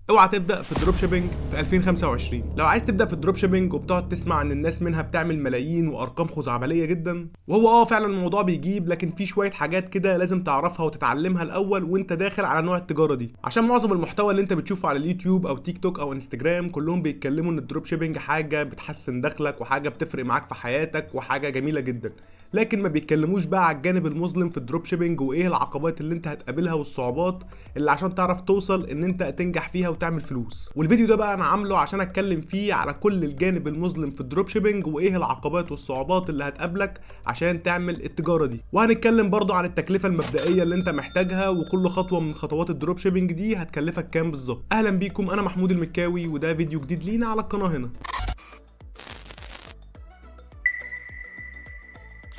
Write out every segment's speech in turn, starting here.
اوعى تبدا في ال dropshipping في 2025. لو عايز تبدا في ال dropshipping وبتقعد تسمع عن الناس منها بتعمل ملايين وارقام خزعبليه جدا، وهو فعلا الموضوع بيجيب، لكن في شوية حاجات كده لازم تعرفها وتتعلمها الاول وانت داخل على نوع التجارة دي، عشان معظم المحتوى اللي انت بتشوفه على اليوتيوب او تيك توك او انستجرام كلهم بيتكلموا ان ال dropshipping حاجة بتحسن دخلك وحاجه بتفرق معاك في حياتك وحاجه جميلة جدا، لكن ما بيتكلموش بقى على الجانب المظلم في ال dropshipping وايه العقبات اللي انت هتقابلها والصعوبات اللي عشان تعرف توصل ان انت تنجح فيها وتعمل فلوس. والفيديو ده بقى انا عامله عشان اتكلم فيه على كل الجانب المظلم في ال dropshipping وايه العقبات والصعوبات اللي هتقابلك عشان تعمل التجارة دي، وهنتكلم برضو عن التكلفة المبدئية اللي انت محتاجها وكل خطوة من خطوات ال dropshipping دي هتكلفك كام بالظبط. اهلا بيكم، انا محمود المكاوي وده فيديو جديد لينا على القناة هنا.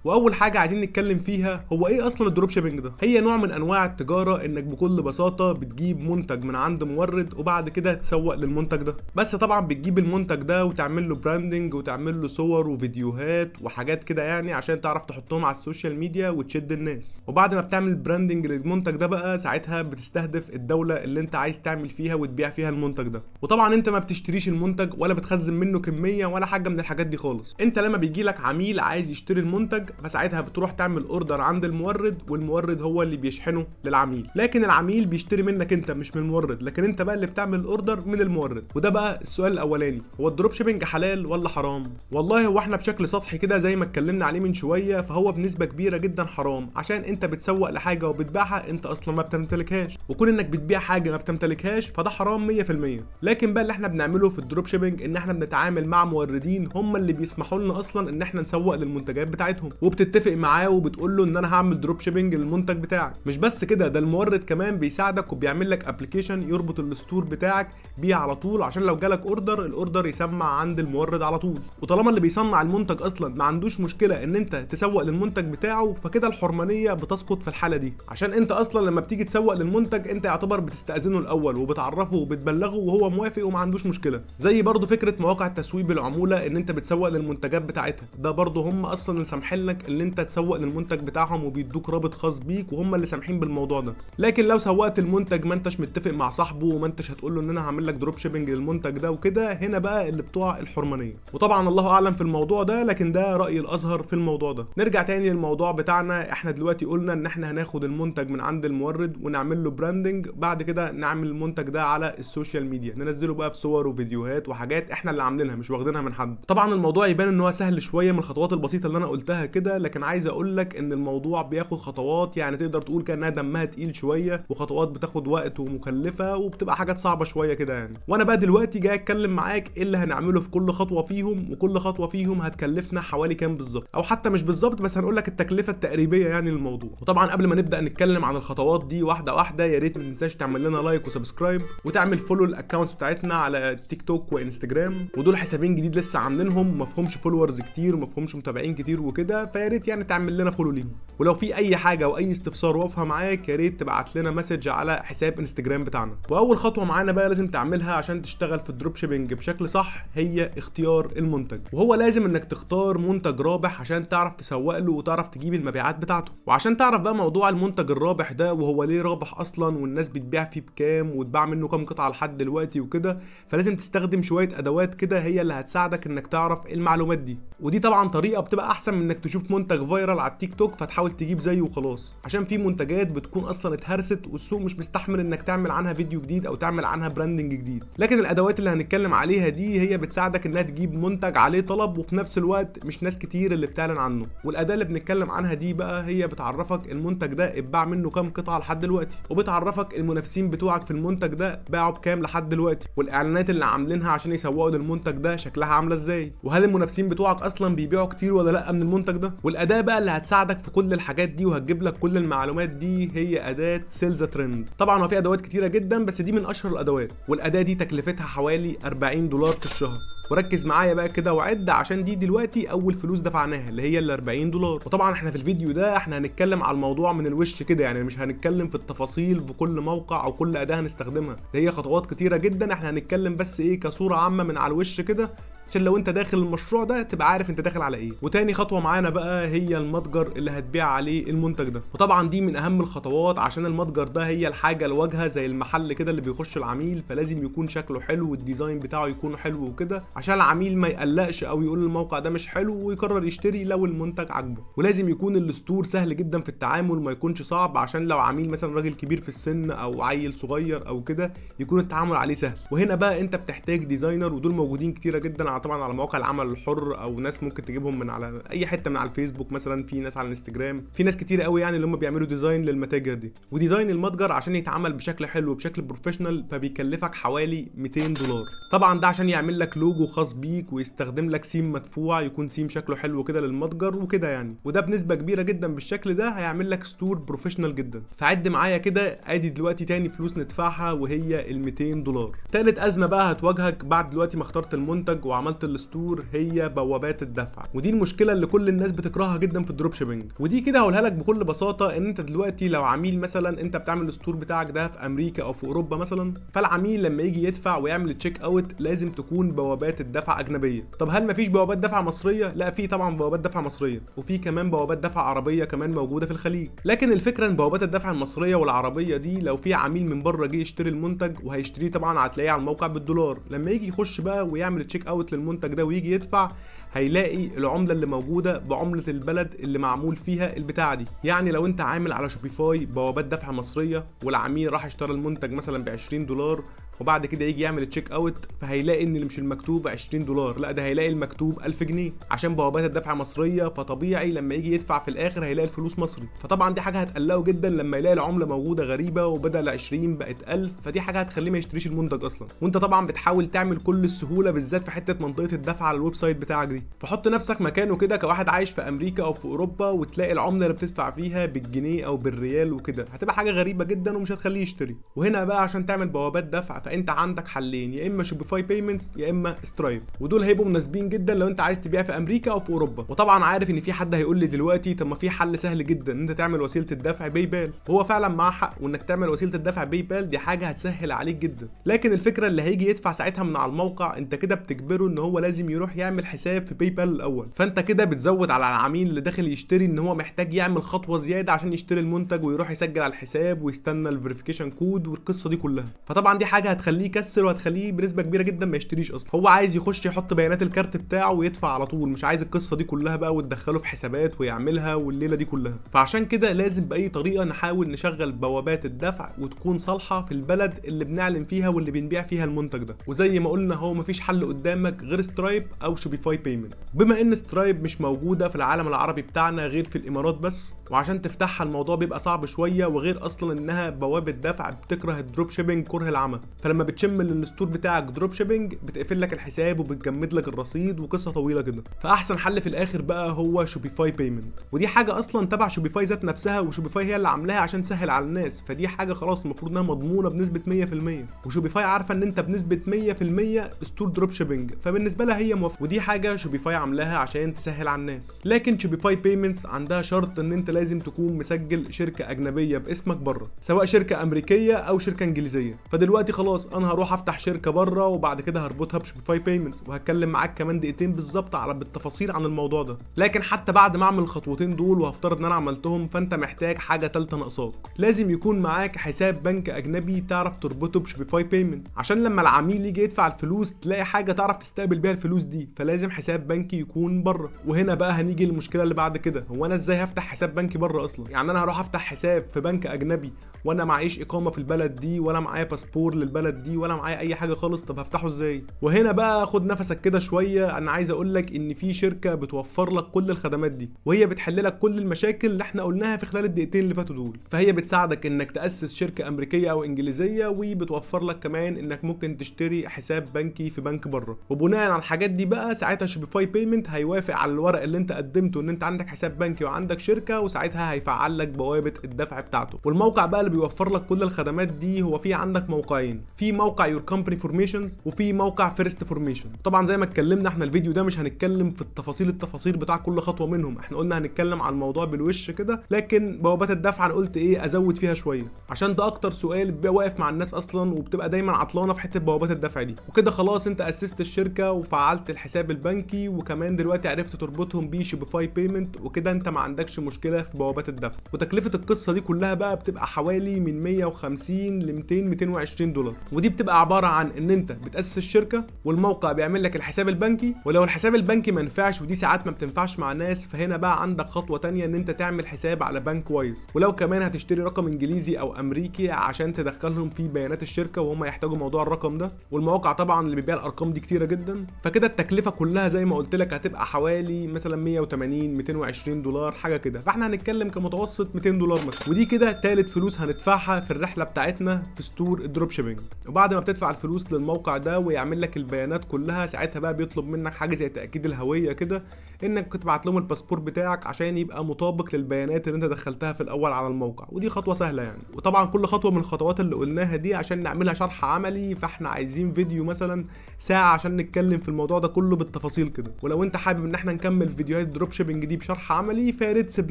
واول حاجة عايزين نتكلم فيها هو ايه اصلا ال dropshipping ده. هي نوع من انواع التجارة انك بكل بساطة بتجيب منتج من عند مورد وبعد كده تسوق للمنتج ده، بس طبعا بتجيب المنتج ده وتعمل له branding وتعمل له صور وفيديوهات وحاجات كده يعني عشان تعرف تحطهم على ال social media وتشد الناس. وبعد ما بتعمل branding للمنتج ده بقى ساعتها بتستهدف الدولة اللي انت عايز تعمل فيها وتبيع فيها المنتج ده. وطبعا انت ما بتشتريش المنتج ولا بتخزن منه كمية ولا حاجة من الحاجات دي خالص. انت لما بيجي لك عميل عايز يشتري المنتج فساعتها بتروح تعمل order عند المورد، والمورد هو اللي بيشحنه للعميل، لكن العميل بيشتري منك انت مش من المورد، لكن انت بقى اللي بتعمل order من المورد. وده بقى السؤال الاولاني، هو ال dropshipping حلال ولا حرام؟ والله هو احنا بشكل سطحي كده زي ما اتكلمنا عليه من شوية فهو بنسبة كبيرة جدا حرام، عشان انت بتسوق لحاجة وبتبيعها انت اصلا ما بتمتلكهاش، وكون انك بتبيع حاجة ما بتمتلكهاش فده حرام 100%. لكن بقى اللي احنا بنعمله في ال dropshipping ان احنا بنتعامل مع موردين هم اللي بيسمحوا لنا اصلا ان احنا نسوق للمنتجات بتاعتهم، وبتتفق معاه وبتقول له ان انا هعمل dropshipping للمنتج بتاعك. مش بس كده، ده المورد كمان بيساعدك وبيعمل لك application يربط ال store بتاعك بيه على طول، عشان لو جالك order ال order يسمع عند المورد على طول. وطالما اللي بيصنع المنتج اصلا ما عندوش مشكلة ان انت تسوق للمنتج بتاعه فكده الحرمانيه بتسقط في الحالة دي، عشان انت اصلا لما بتيجي تسوق للمنتج انت يعتبر بتستاذنه الاول وبتعرفه وبتبلغه وهو موافق وما عندوش مشكلة. زي برضو فكرة مواقع التسويق بالعموله ان انت بتسوق للمنتجات بتاعتها، ده برضو هم اصلا اللي سامحين لك اللي انت تسوق للمنتج بتاعهم وبيدوك رابط خاص بيك وهم اللي سامحين بالموضوع ده. لكن لو سوقت المنتج ما انتش متفق مع صاحبه وما انتش هتقول له ان انا هعمل لك dropshipping للمنتج ده وكده، هنا بقى اللي بتوع الحرمانيه. وطبعا الله اعلم في الموضوع ده، لكن ده راي الازهر في الموضوع ده. نرجع تاني للموضوع بتاعنا. احنا دلوقتي قلنا ان احنا هناخد المنتج من عند المورد ونعمل له branding، بعد كده نعمل المنتج ده على ال social media، ننزله بقى في صور وفيديوهات وحاجات احنا اللي عاملينها مش واخدينها من حد. طبعا الموضوع يبان ان هو سهل شوية من الخطوات البسيطة اللي انا قلتها كده، لكن عايز اقول لك ان الموضوع بياخد خطوات يعني تقدر تقول كانها دمها تقيل شوية، وخطوات بتاخد وقت ومكلفه وبتبقى حاجات صعبة شوية كده يعني. وانا بقى دلوقتي جاي اتكلم معاك ايه اللي هنعمله في كل خطوة فيهم، وكل خطوة فيهم هتكلفنا حوالي كام بالظبط، او حتى مش بالظبط بس هنقول لك التكلفة التقريبيه يعني للموضوع. وطبعا قبل ما نبدا نتكلم عن الخطوات دي واحدة واحدة، يا ريت ما تنساش تعمل لنا like و subscribe وتعمل follow ال accounts بتاعتنا على تيك توك وانستجرام، ودول حسابين جديد لسه عاملينهم ما فيهمش followers كتير وما فيهمش متابعين كتير وكده، فيا ريت يعني تعمل لنا follow ليهم. ولو في اي حاجة او اي استفسار واقفة معاك يا ريت تبعت لنا message على حساب انستجرام بتاعنا. واول خطوة معانا بقى لازم تعملها عشان تشتغل في ال dropshipping بشكل صح هي اختيار المنتج، وهو لازم انك تختار منتج رابح عشان تعرف تسوق له وتعرف تجيب المبيعات بتاعته. وعشان تعرف بقى موضوع المنتج الرابح ده وهو ليه رابح اصلا والناس بتبيع فيه بكام وتباع منه كام قطعه لحد دلوقتي وكده، فلازم تستخدم شوية ادوات كده هي اللي هتساعدك انك تعرف المعلومات دي. ودي طبعا طريقه بتبقى احسن من انك تشوف منتج viral على التيك توك فتحاول تجيب زيه وخلاص، عشان في منتجات بتكون اصلا اتهرست والسوق مش مستحمل انك تعمل عنها فيديو جديد او تعمل عنها branding جديد. لكن الادوات اللي هنتكلم عليها دي هي بتساعدك انها تجيب منتج عليه طلب وفي نفس الوقت مش ناس كتير اللي بتعلن عنه. والاداه اللي بنتكلم عنها دي بقى هي بتعرفك المنتج ده اتباع منه كام قطعه لحد دلوقتي، وبتعرفك المنافسين بتوعك في المنتج ده باعوا بكام لحد دلوقتي، والاعلانات اللي عاملينها عشان يسوقوا للمنتج ده شكلها عامله ازاي، وهل المنافسين بتوعك اصلا بيبيعوا كتير ولا لا من المنتج ده. والاداه بقى اللي هتساعدك في كل الحاجات دي وهتجيب لك كل المعلومات دي هي اداه SellTheTrend. طبعا هو في ادوات كتيرة جدا بس دي من اشهر الادوات، والاداه دي تكلفتها حوالي $40 في الشهر. وركز معايا بقى كده وعد، عشان دي دلوقتي اول فلوس دفعناها اللي هي ال $40. وطبعا احنا في الفيديو ده احنا هنتكلم على الموضوع من الوش كده، يعني مش هنتكلم في التفاصيل في كل موقع او كل اداه هنستخدمها، ده هي خطوات كتيرة جدا، احنا هنتكلم بس ايه كصوره عامة من على الوش كده عشان لو انت داخل المشروع ده تبقى عارف انت داخل على ايه. وتاني خطوة معانا بقى هي المتجر اللي هتبيع عليه المنتج ده، وطبعا دي من اهم الخطوات عشان المتجر ده هي الحاجة الواجهة زي المحل كده اللي بيخش العميل، فلازم يكون شكله حلو وال design بتاعه يكون حلو وكده عشان العميل ما يقلقش او يقول الموقع ده مش حلو ويقرر يشتري لو المنتج عجبه. ولازم يكون ال store سهل جدا في التعامل، ما يكونش صعب، عشان لو عميل مثلا راجل كبير في السن او عيل صغير او كده يكون التعامل عليه سهل. وهنا بقى انت بتحتاج designer، ودول موجودين كتيرة جدا طبعا على مواقع العمل الحر، او ناس ممكن تجيبهم من على اي حتة، من على الفيسبوك مثلا، في ناس على الانستجرام، في ناس كتير قوي يعني اللي هم بيعملوا design للمتاجر دي. و design المتجر عشان يتعمل بشكل حلو وبشكل professional فبيكلفك حوالي $200. طبعا ده عشان يعمل لك لوجو خاص بيك ويستخدم لك سيم مدفوع يكون سيم شكله حلو كده للمتجر وكده يعني، وده بنسبة كبيرة جدا بالشكل ده هيعمل لك store professional جدا. فعد معايا كده، ادي دلوقتي تاني فلوس ندفعها وهي ال $200. تالت ازمة بقى هتواجهك بعد دلوقتي ما اخترت المنتج وعملت ال store هي بوابات الدفع، ودي المشكلة اللي كل الناس بتكرهها جدا في ال dropshipping. ودي كده هقولها لك بكل بساطة، ان انت دلوقتي لو عميل مثلا انت بتعمل ال store بتاعك ده في امريكا او في اوروبا مثلا، فالعميل لما يجي يدفع ويعمل check out لازم تكون بوابات الدفع اجنبية. طب هل مفيش بوابات دفع مصرية؟ لا، في طبعا بوابات دفع مصرية، وفي كمان بوابات دفع عربية كمان موجودة في الخليج. لكن الفكرة ان بوابات الدفع المصرية والعربية دي لو في عميل من بره جه يشتري المنتج وهيشتريه طبعا هتلاقيه على الموقع بالدولار، لما يجي يخش بقى ويعمل check out للمنتج ده ويجي يدفع هيلاقي العملة اللي موجودة بعمله البلد اللي معمول فيها البتاعه دي. يعني لو انت عامل على Shopify بوابات دفع مصرية والعميل راح اشترى المنتج مثلا ب $20 وبعد كده يجي يعمل check out فهيلاقي ان اللي مش المكتوب $20، لا ده هيلاقي المكتوب 1000 جنيه عشان بوابات الدفع مصرية، فطبيعي لما يجي يدفع في الاخر هيلاقي الفلوس مصري. فطبعا دي حاجة هتقلقه جدا لما يلاقي العملة موجودة غريبة وبدل 20 بقت 1000، فدي حاجة هتخليه ما يشتريش المنتج اصلا. وانت طبعا بتحاول تعمل كل السهولة بالذات في حتة منطقة الدفع على ال website بتاعك دي، فحط نفسك مكانه كده كواحد عايش في امريكا او في اوروبا وتلاقي العملة اللي بتدفع فيها بالجنيه او بالريال وكده، هتبقى حاجة غريبة جدا ومش هتخليه يشتري. وهنا بقى عشان تعمل بوابات دفع فانت عندك حلين، يا اما Shopify Payments يا اما Stripe، ودول هيبقوا مناسبين جدا لو انت عايز تبيع في امريكا او في اوروبا. وطبعا عارف ان في حد هيقول لي دلوقتي طب ما في حل سهل جدا ان انت تعمل وسيلة الدفع PayPal، هو فعلا معاه حق، وانك تعمل وسيلة الدفع PayPal دي حاجة هتسهل عليك جدا. لكن الفكرة اللي هيجي يدفع ساعتها من على الموقع انت كده بتجبره ان هو لازم يروح يعمل حساب في PayPal الاول، فانت كده بتزود على العميل اللي داخل يشتري ان هو محتاج يعمل خطوة زيادة عشان يشتري المنتج ويروح يسجل على الحساب ويستنى ال verification code والقصه دي كلها. فطبعا دي حاجة هتخليه يكسل وهتخليه بنسبة كبيرة جدا ما يشتريش اصلا، هو عايز يخش يحط بيانات الكارت بتاعه ويدفع على طول، مش عايز القصة دي كلها بقى وتدخله في حسابات ويعملها والليلة دي كلها. فعشان كده لازم باي طريقه نحاول نشغل بوابات الدفع وتكون صالحه في البلد اللي بنعلن فيها واللي بنبيع فيها المنتج ده. وزي ما قلنا هو مفيش حل قدامك غير Stripe او Shopify Payment. بما ان Stripe مش موجودة في العالم العربي بتاعنا غير في الامارات بس، وعشان تفتحها الموضوع بيبقى صعب شوية، وغير اصلا انها بوابه دفع بتكره ال dropshipping كره العمى، فلما بتشم ال store بتاعك dropshipping بتقفل لك الحساب وبتجمد لك الرصيد وقصة طويلة كده. فاحسن حل في الاخر بقى هو Shopify Payment، ودي حاجة اصلا تبع Shopify ذات نفسها، و Shopify هي اللي عاملاها عشان تسهل على الناس، فدي حاجة خلاص المفروض انها مضمونه بنسبة 100%. و Shopify عارفه ان انت بنسبة 100% store dropshipping، فبالنسبه لها هي موافقة، ودي حاجة Shopify عاملاها عشان تسهل على الناس. لكن Shopify Payments عندها شرط ان انت لازم تكون مسجل شركة اجنبية باسمك بره، سواء شركة امريكية او شركة انجليزية. فدلوقتي خلاص انا هروح افتح شركة بره وبعد كده هربطها ب Shopify Payments، وهتكلم معاك كمان دقيقتين بالظبط على بالتفاصيل عن الموضوع ده. لكن حتى بعد ما اعمل الخطوتين دول وهفترض ان انا عملتهم، فانت محتاج حاجة ثالثة ناقصاك، لازم يكون معاك حساب بنك اجنبي تعرف تربطه ب Shopify Payment، عشان لما العميل يجي يدفع الفلوس تلاقي حاجة تعرف تستقبل بيها الفلوس دي، فلازم حساب بنكي يكون بره. وهنا بقى هنيجي للمشكلة اللي بعد كده، هو انا ازاي هفتح حساب بنكي بره اصلا؟ يعني انا هروح افتح حساب في بنك اجنبي وانا معيش اقامه في البلد دي، ولا معايا باسبور للبلد دي، ولا معايا اي حاجة خالص، طب هفتحه ازاي؟ وهنا بقى خد نفسك كده شوية، انا عايز اقول لك ان في شركة بتوفر لك كل الخدمات دي، وهي بتحل لك كل المشاكل اللي احنا قلناها في خلال الدقيقتين اللي فاتوا دول. فهي بتساعدك انك تاسس شركة امريكية او انجليزية، وبتوفر لك كمان انك ممكن تشتري حساب بنكي في بنك بره. وبناء على الحاجات دي بقى ساعتها Shopify Payment هيوافق على الورق اللي انت قدمته ان انت عندك حساب بنكي وعندك شركة، وساعتها هيفعل لك بوابه الدفع بتاعته. والموقع بقى اللي بيوفر لك كل الخدمات دي هو في عندك موقعين، في في موقع Your Company Formations، وفي موقع First Formation. طبعا زي ما اتكلمنا احنا الفيديو ده مش هنتكلم في التفاصيل بتاع كل خطوة منهم، احنا قلنا هنتكلم عن الموضوع بالوش كده، لكن بوابات الدفع انا قلت ايه ازود فيها شوية عشان ده اكتر سؤال بيبقى واقف مع الناس اصلا، وبتبقى دايما عطلانه في حتة بوابات الدفع دي. وكده خلاص انت اسست الشركة وفعلت الحساب البنكي، وكمان دلوقتي عرفت تربطهم ب Shopify payment، وكده انت ما عندكش مشكلة في بوابات الدفع. وتكلفة القصة دي كلها بقى بتبقى حوالي من 150 ل 200 220 دولار، ودي بتبقى عبارة عن ان انت بتاسس الشركة والموقع بيعمل لك الحساب البنكي. ولو الحساب البنكي ما نفعش، ودي ساعات ما بتنفعش مع ناس، فهنا بقى عندك خطوة تانية ان انت تعمل حساب على بنك Wise، ولو كمان هتشتري رقم انجليزي او امريكي عشان تدخلهم في بيانات الشركة وهم يحتاجوا موضوع الرقم ده. والمواقع طبعا اللي بيبيع الارقام دي كتيرة جدا. فكده التكلفة كلها زي ما قلت لك هتبقى حوالي مثلا 180 220 دولار حاجة كده، فاحنا هنتكلم كمتوسط 200 دولار مثلا. ودي كده تالت فلوس هندفعها في الرحلة بتاعتنا في store ال dropshipping. وبعد ما بتدفع الفلوس للموقع ده ويعمل لك البيانات كلها، ساعتها بقى بيطلب منك حاجة زي تاكيد الهوية كده، انك تبعت لهم الباسبور بتاعك عشان يبقى مطابق للبيانات اللي انت دخلتها في الاول على الموقع، ودي خطوة سهلة يعني. وطبعا كل خطوة من الخطوات اللي قلناها دي عشان نعملها شرح عملي فاحنا عايزين فيديو مثلا ساعة عشان نتكلم في الموضوع ده كله بالتفاصيل كده. ولو انت حابب ان احنا نكمل فيديوهات dropshipping دي بشرح عملي فيا ريت تسيب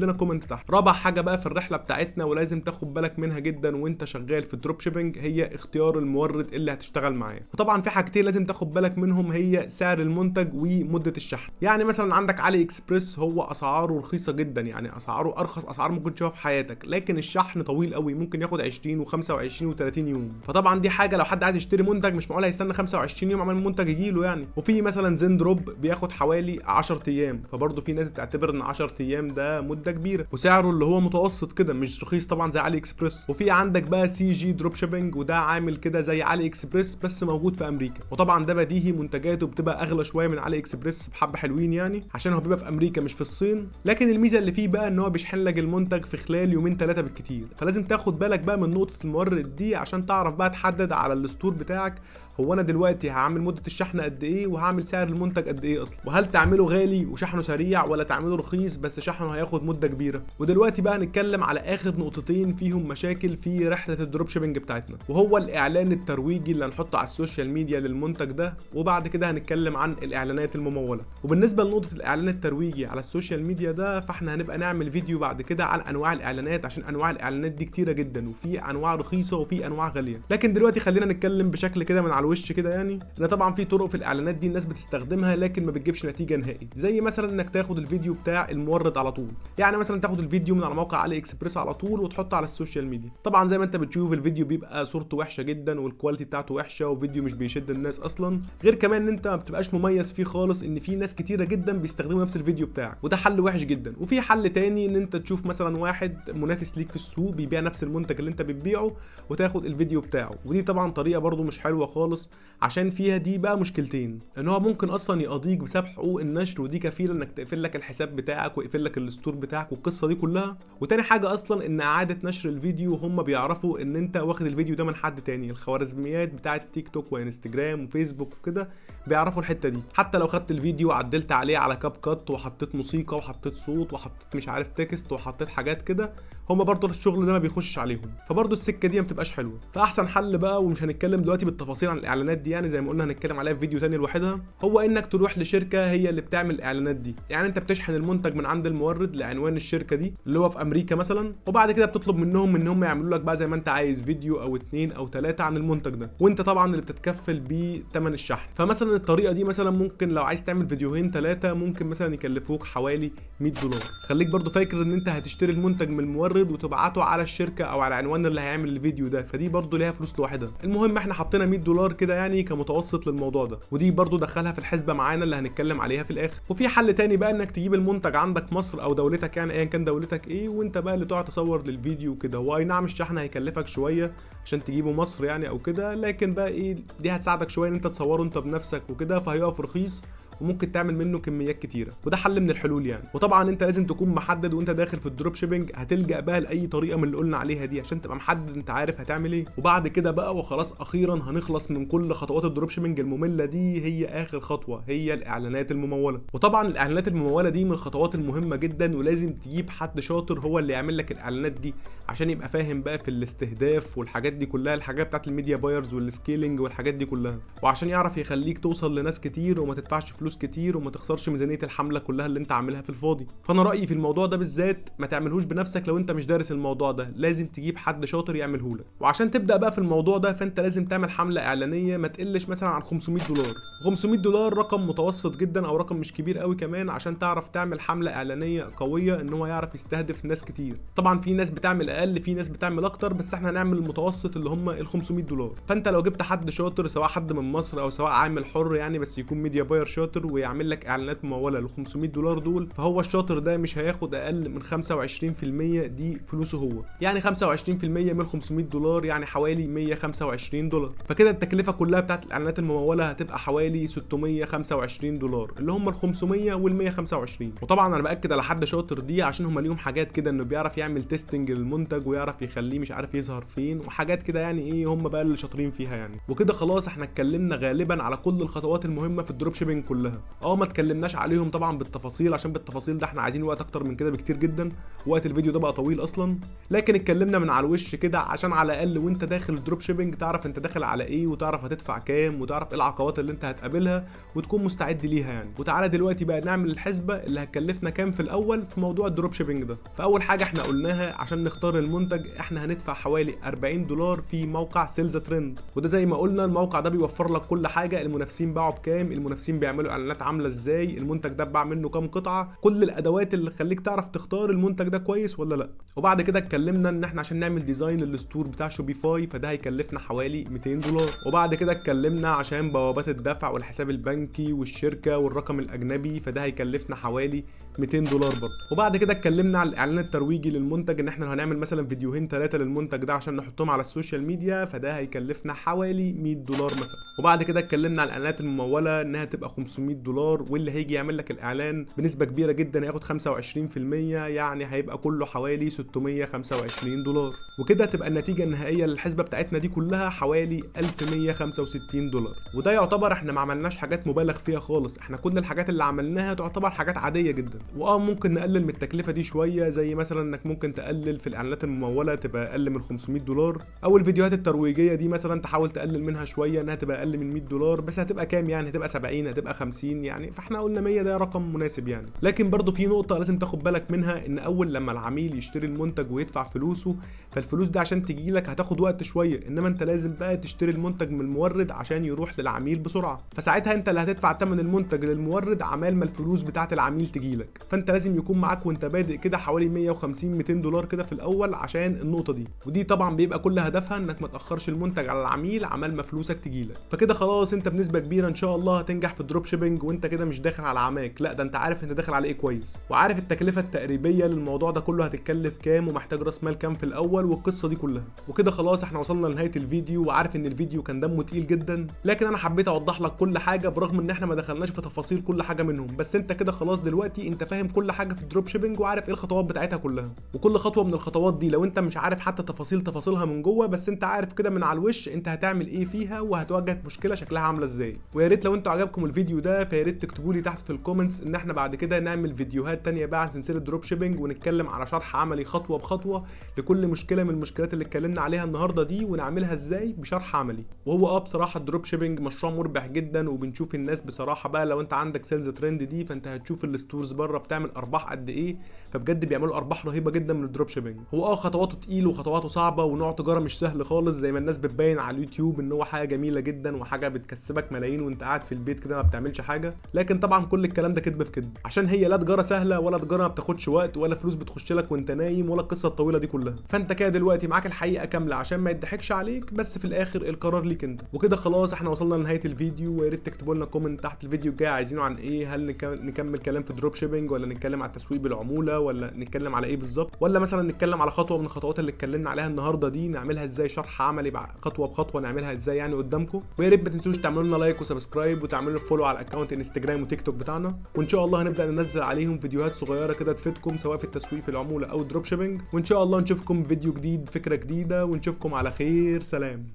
لنا comment تحت. رابع حاجة بقى في الرحلة بتاعتنا ولازم تاخد بالك منها جدا وانت شغال في ال dropshipping هي اختيار المورد اللي هتشتغل معاه. وطبعا في حاجتين لازم تاخد بالك منهم، هي سعر المنتج ومده الشحن. يعني مثلا عندك AliExpress هو اسعاره رخيصة جدا، يعني اسعاره ارخص اسعار ممكن تشوفها في حياتك، لكن الشحن طويل قوي، ممكن ياخد 20 و25 و30 يوم. فطبعا دي حاجة لو حد عايز يشتري منتج مش معقول هيستنى 25 يوم عمال المنتج يجي له يعني. وفي مثلا Zendrop بياخد حوالي 10 ايام، فبرضه في ناس بتعتبر ان 10 ايام ده مده كبيره، وسعره اللي هو متوسط كده مش رخيص طبعا زي AliExpress. وفي عندك بقى CJ Dropshipping، وده عامل كده زي AliExpress بس موجود في امريكا، وطبعا ده بديهي منتجاته بتبقى اغلى شوية من AliExpress بحبه حلوين يعني، عشان هو بيبقى في امريكا مش في الصين. لكن الميزة اللي فيه بقى ان هو بيشحن لك المنتج في خلال يومين ثلاثة بالكتير. فلازم تاخد بالك بقى من نقطة المورد دي عشان تعرف بقى تحدد على ال store بتاعك هو انا دلوقتي هعمل مده الشحن قد ايه وهعمل سعر المنتج قد ايه اصلا، وهل تعمله غالي وشحنه سريع ولا تعمله رخيص بس شحنه هياخد مده كبيره. ودلوقتي بقى نتكلم على اخر نقطتين فيهم مشاكل في رحله ال dropshipping بتاعتنا، وهو الاعلان الترويجي اللي هنحطه على ال social media للمنتج ده، وبعد كده هنتكلم عن الاعلانات المموله. وبالنسبة لنقطة الاعلان الترويجي على ال social media ده، فاحنا هنبقى نعمل فيديو بعد كده عن انواع الاعلانات، عشان انواع الاعلانات دي كتيرة جدا، وفي انواع رخيصة وفي انواع غالية. لكن دلوقتي خلينا نتكلم بشكل كده من على الوش كده، يعني ان طبعا في طرق في الاعلانات دي الناس بتستخدمها لكن ما بتجيبش نتيجة نهائي، زي مثلا انك تاخد الفيديو بتاع المورد على طول، يعني مثلا تاخد الفيديو من على موقع AliExpress على طول وتحطه على ال social media. طبعا زي ما انت بتشوف الفيديو بيبقى صورته وحشة جدا وال quality بتاعته وحشة وفيديو مش بيشد الناس اصلا، غير كمان ان انت ما بتبقاش مميز فيه خالص، ان في ناس كتيرة جدا بيستخدموا نفس الفيديو بتاعك، وده حل وحش جدا. وفي حل تاني ان انت تشوف مثلا واحد منافس ليك في السوق بيبيع نفس المنتج اللي انت بتبيعه وتاخد الفيديو بتاعه، ودي طبعا طريقه برضو مش حلوة خالص، عشان فيها دي بقى مشكلتين، ان هو ممكن اصلا يقاضيك بسبب حقوق النشر، ودي كفيله انك تقفل لك الحساب بتاعك ويقفل لك ال store بتاعك والقصه دي كلها. وتاني حاجة اصلا ان اعاده نشر الفيديو هم بيعرفوا ان انت واخد الفيديو ده من حد تاني، الخوارزميات بتاعه تيك توك وانستجرام وفيسبوك وكده بيعرفوا الحتة دي. حتى لو خدت الفيديو وعدلت عليه على CapCut وحطيت موسيقى وحطيت صوت وحطيت مش عارف text وحطيت حاجات كده، هما برضو الشغل ده ما بيخشش عليهم، فبرضو السكة دي ما بتبقاش حلوة. فاحسن حل بقى، ومش هنتكلم دلوقتي بالتفاصيل عن الاعلانات دي يعني زي ما قلنا هنتكلم عليها في فيديو تاني لوحدها، هو انك تروح لشركة هي اللي بتعمل الاعلانات دي. يعني انت بتشحن المنتج من عند المورد لعنوان الشركة دي اللي هو في امريكا مثلا، وبعد كده بتطلب منهم ان هم يعملوا لك بقى زي ما انت عايز فيديو او اتنين او تلاتة عن المنتج ده، وانت طبعا اللي بتتكفل بثمن الشحن. فمثلا الطريقة دي مثلا ممكن لو عايز تعمل فيديوهين ثلاثة ممكن مثلا يكلفوك حوالي 100 دولار. خليك برضو فاكر ان انت هتشتري المنتج من المورد وتبعته على الشركة او على العنوان اللي هيعمل الفيديو ده، فدي برضو ليها فلوس لوحدها. المهم احنا حطينا 100 دولار كده يعني كمتوسط للموضوع ده، ودي برضو دخلها في الحسبة معانا اللي هنتكلم عليها في الاخر. وفي حل تاني بقى انك تجيب المنتج عندك مصر او دولتك، يعني ايا كان دولتك ايه، وانت بقى اللي تقعد تصور للفيديو كده. واي نعم الشحن هيكلفك شوية عشان تجيبه مصر يعني او كده، لكن بقى ايه دي هتساعدك شوية ان انت تصوره انت بنفسك وكده، فهيقف رخيص. وممكن تعمل منه كميات كتيرة، وده حل من الحلول يعني. وطبعا انت لازم تكون محدد وانت داخل في ال dropshipping هتلجأ بقى لاي طريقه من اللي قلنا عليها دي عشان تبقى محدد انت عارف هتعمل ايه. وبعد كده بقى وخلاص اخيرا هنخلص من كل خطوات ال dropshipping الممله دي، هي اخر خطوة هي الاعلانات المموله. وطبعا الاعلانات المموله دي من الخطوات المهمة جدا، ولازم تجيب حد شاطر هو اللي يعمل لك الاعلانات دي عشان يبقى فاهم بقى في الاستهداف والحاجات دي كلها، الحاجات بتاعت ال media buyers وال scaling والحاجات دي كلها، وعشان يعرف يخليك توصل لناس كتير وما تدفعش فلوس كتير وما تخسرش ميزانية الحملة كلها اللي انت عاملها في الفاضي. فانا رايي في الموضوع ده بالذات ما تعملهوش بنفسك لو انت مش دارس الموضوع ده، لازم تجيب حد شاطر يعمله لك. وعشان تبدا بقى في الموضوع ده فانت لازم تعمل حمله اعلانية ما تقلش مثلا عن $500. $500 رقم متوسط جدا او رقم مش كبير قوي كمان عشان تعرف تعمل حمله اعلانية قوية ان هو يعرف يستهدف ناس كتير. طبعا في ناس بتعمل اقل، في ناس بتعمل اكتر، بس احنا هنعمل المتوسط اللي هم ال $500. فانت لو جبت حد شاطر سواء حد من مصر او سواء عامل حر يعني، بس يكون media buyer شاطر ويعمل لك اعلانات مموله ل $500 دول، فهو الشاطر ده مش هياخد اقل من 25% دي فلوسه هو، يعني 25% من $500 يعني حوالي $125. فكده التكلفة كلها بتاعت الاعلانات المموله هتبقى حوالي $625 اللي هم ال 500 وال 125. وطبعا انا باكد على حد شاطر دي عشان هم ليهم حاجات كده انه بيعرف يعمل testing للمنتج ويعرف يخليه مش عارف يظهر فين وحاجات كده، يعني ايه هم بقى اللي شاطرين فيها يعني. وكده خلاص احنا اتكلمنا غالبا على كل الخطوات المهمة في ال dropshipping كلها. ما اتكلمناش عليهم طبعا بالتفاصيل عشان بالتفاصيل ده احنا عايزين وقت اكتر من كده بكتير جدا، وقت الفيديو ده بقى طويل اصلا، لكن اتكلمنا من على الوش كده عشان على الاقل وانت داخل ال dropshipping تعرف انت داخل على ايه، وتعرف هتدفع كام، وتعرف ايه العقبات اللي انت هتقابلها وتكون مستعد ليها يعني. وتعالى دلوقتي بقى نعمل الحسبة اللي هتكلفنا كام في الاول في موضوع ال dropshipping ده. فاول حاجة احنا قلناها عشان نختار المنتج احنا هندفع حوالي $40 في موقع Sales Trend، وده زي ما قلنا الموقع ده بيوفر لك كل حاجة، المنافسين باعوا بكام، المنافسين بيعملوا اعلانات عامله ازاي، المنتج ده اتباع منه كام قطعه، كل الادوات اللي تخليك تعرف تختار المنتج ده كويس ولا لا. وبعد كده اتكلمنا ان احنا عشان نعمل design لل store بتاع Shopify فده هيكلفنا حوالي $200. وبعد كده اتكلمنا عشان بوابات الدفع والحساب البنكي والشركة والرقم الاجنبي فده هيكلفنا حوالي $200 برضه. وبعد كده اتكلمنا على الاعلان الترويجي للمنتج، ان احنا لو هنعمل مثلا فيديوهين 3 للمنتج ده عشان نحطهم على ال social media فده هيكلفنا حوالي $100 مثلا. وبعد كده اتكلمنا على الاعلانات المموله انها تبقى $500، واللي هيجي يعمل لك الاعلان بنسبة كبيرة جدا هياخد 25%، يعني هيبقى كله حوالي $625. وكده تبقى النتيجة النهائية للحسبه بتاعتنا دي كلها حوالي $1165. وده يعتبر احنا ما عملناش حاجات مبالغ فيها خالص، احنا كل الحاجات اللي عملناها تعتبر حاجات عادية جدا. ممكن نقلل من التكلفة دي شوية، زي مثلا انك ممكن تقلل في الاعلانات المموله تبقى اقل من $500، او الفيديوهات الترويجيه دي مثلا تحاول تقلل منها شوية انها تبقى اقل من $100، بس هتبقى كام يعني؟ هتبقى 70، هتبقى 50 يعني، فاحنا قلنا 100 ده رقم مناسب يعني. لكن برضو في نقطة لازم تاخد بالك منها، ان اول لما العميل يشتري المنتج ويدفع فلوسه فالفلوس دي عشان تجي لك هتاخد وقت شوية، انما انت لازم بقى تشتري المنتج من المورد عشان يروح للعميل بسرعة، فساعتها انت اللي هتدفع ثمن المنتج للمورد عمال ما الفلوس بتاعه العميل تجي لك. فانت لازم يكون معاك وانت بادئ كده حوالي 150 $200 كده في الاول عشان النقطة دي، ودي طبعا بيبقى كل هدفها انك ما تاخرش المنتج على العميل عمال ما فلوسك تجي لك. فكده خلاص انت بنسبة كبيرة ان شاء الله هتنجح في ال dropshipping، وانت كده مش داخل على عماك، لا ده انت عارف انت داخل على ايه كويس، وعارف التكلفة التقريبيه للموضوع ده كله هتتكلف كام، ومحتاج راس مال كام في الاول، والقصه دي كلها. وكده خلاص احنا وصلنا لنهاية الفيديو، وعارف ان الفيديو كان دمه تقيل جدا، لكن انا حبيت اوضح لك كل حاجة برغم ان احنا ما دخلناش في تفاصيل كل حاجة منهم، بس انت كده خلاص دلوقتي انت فاهم كل حاجة في ال dropshipping وعارف ايه الخطوات بتاعتها كلها، وكل خطوة من الخطوات دي لو انت مش عارف حتى تفاصيلها من جوه، بس انت عارف كده من على الوش انت هتعمل ايه فيها وهتواجهك مشكلة شكلها عامله ازاي. ويا ريت لو انتوا عجبكم الفيديو ده فيا ريت تكتبوا لي تحت في ال comments ان احنا بعد كده نعمل فيديوهات تانية بقى عن سلسلة dropshipping، ونتكلم على شرح عملي خطوة بخطوة لكل مشكلة من المشكلات اللي اتكلمنا عليها النهارده دي، ونعملها ازاي بشرح عملي. وهو بصراحة ال dropshipping مشروع مربح جدا، وبنشوف الناس بصراحة بقى لو انت عندك Sales Trend دي فانت هتشوف ال stores بره بتعمل ارباح قد ايه، فبجد بيعملوا ارباح رهيبة جدا من ال dropshipping. هو خطواته تقيل وخطواته صعبة ونوع تجارة مش سهل خالص زي ما الناس بتبين على اليوتيوب ان هو حاجة جميلة جدا وحاجه بتكسبك ملايين وانت قاعد في البيت كده ما بتعملش حاجة، لكن طبعا كل الكلام ده كذب في كذب، عشان هي لا تجارة سهلة ولا تجارة ما بتاخدش وقت ولا فلوس بتخش لك وانت نايم ولا القصة الطويلة دي كلها. فانت كده دلوقتي معاك الحقيقة كاملة عشان ما يضحكش عليك، بس في الاخر القرار ليك انت. وكده خلاص احنا وصلنا لنهاية الفيديو، ويا ريت تكتبوا لنا comment تحت الفيديو الجاي عايزينه عن ايه، هل نكمل كلام في dropshipping shipping، ولا نتكلم على التسويق بالعموله، ولا نتكلم على ايه بالظبط، ولا مثلا نتكلم على خطوة من الخطوات اللي اتكلمنا عليها النهارده دي نعملها ازاي، شرح عملي خطوة بخطوة نعملها ازاي يعني قدامكم. ويا ريت ما تنسوش تعملوا لنا like و subscribe وتعملوا follow على ال account انستجرام وتيك توك بتاعنا، وان شاء الله هنبدا ننزل عليهم فيديوهات صغيرة كده تفيدكم سواء في التسويق في العمولة او ال dropshipping. وان شاء الله نشوفكم فيديو جديد فكرة جديده، ونشوفكم على خير. سلام.